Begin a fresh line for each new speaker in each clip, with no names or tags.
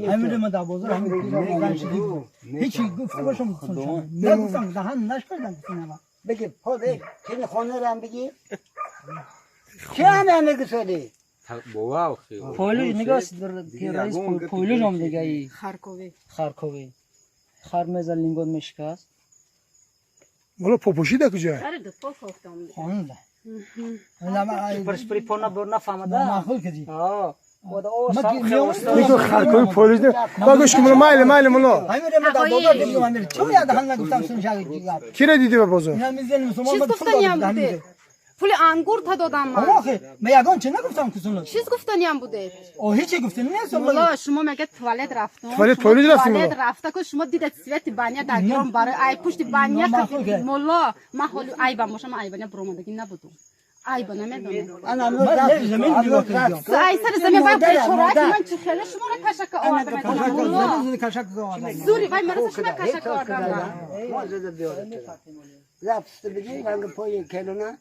همین ما در بازار همین هیچی گفته باشم نگفتم دهن نشکردم
بگی پا بگی که خانه رو هم بگی که همه گسالی
پولوش نگاه رئیس پولوش هم دیگه ای خرکوی خر میزن لینگون میشکست
والا پاپوشی ده کجا؟
آره دو پا فاختم
خانه ده
پرش پری پونا بر نفهمده
معقول کدی
نیکو خرکوی پولوش ده باگوش که ملا مایل مایل ملا
همین ما در بازار دیدم همین چون یاد هم نگفتم سن شاگ
کی را دیدی به بازار؟
چیز گفتنی هم بوده پول انگور تا دادم من
آخه من یگان چه نگفتم کسون
چیز گفتنی هم بوده
او هیچی گفتنی نیست
ملا شما مگه توالت رفتم
توالت پولوش رفتیم
توالت رفته که شما دیدید سویت بانیا در گرام برای ای پشت بانیا ملا من حالی عیبم باشم من عیبانیا برآمدگی نبودم عیبا نمیدونم
من زمین نگاه کردم
ای سر زمین وای بیچاره من چه خیلی شما را کشک آوردم ملا
کشک آوردم
زوری وای مرا شما کشک آوردم
ما زده بیاره رفت بگی رنگ پای کلونه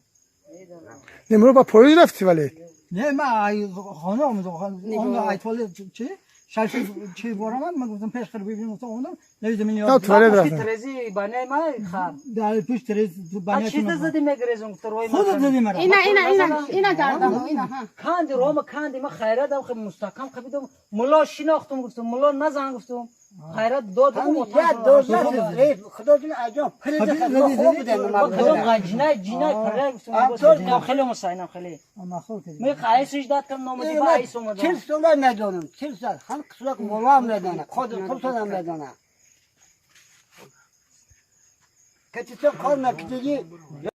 نمرو با پولوش رفتی ولی
نه من خانه آمد اون ای توالت چی شش چی بارم من گفتم پیش خر ببینم گفتم اونم نه زمین
نه توالت رفتم
ترزی بانای ما خر
در پشت ترز بانای
چیز زدی میگریزم گفت روی
خود زدی مرا
اینا اینا اینا اینا گردم اینا ها
کاندی روم کاندی ما خیرات دادم خیلی مستحکم خبیدم ملا شناختم گفتم ملا نزن گفتم خیرات داد
و یا دوست خدا جون عجب پرز خوب بوده
ما کدام غجنه جنای پره گفتم خیلی مساینم خیلی می قایسش داد کم نامدی با ایس اومد
40 سال ندونم 40 سال هم قصلق مولام ندونه خود خودم ندونه کتی تو کار نکردی.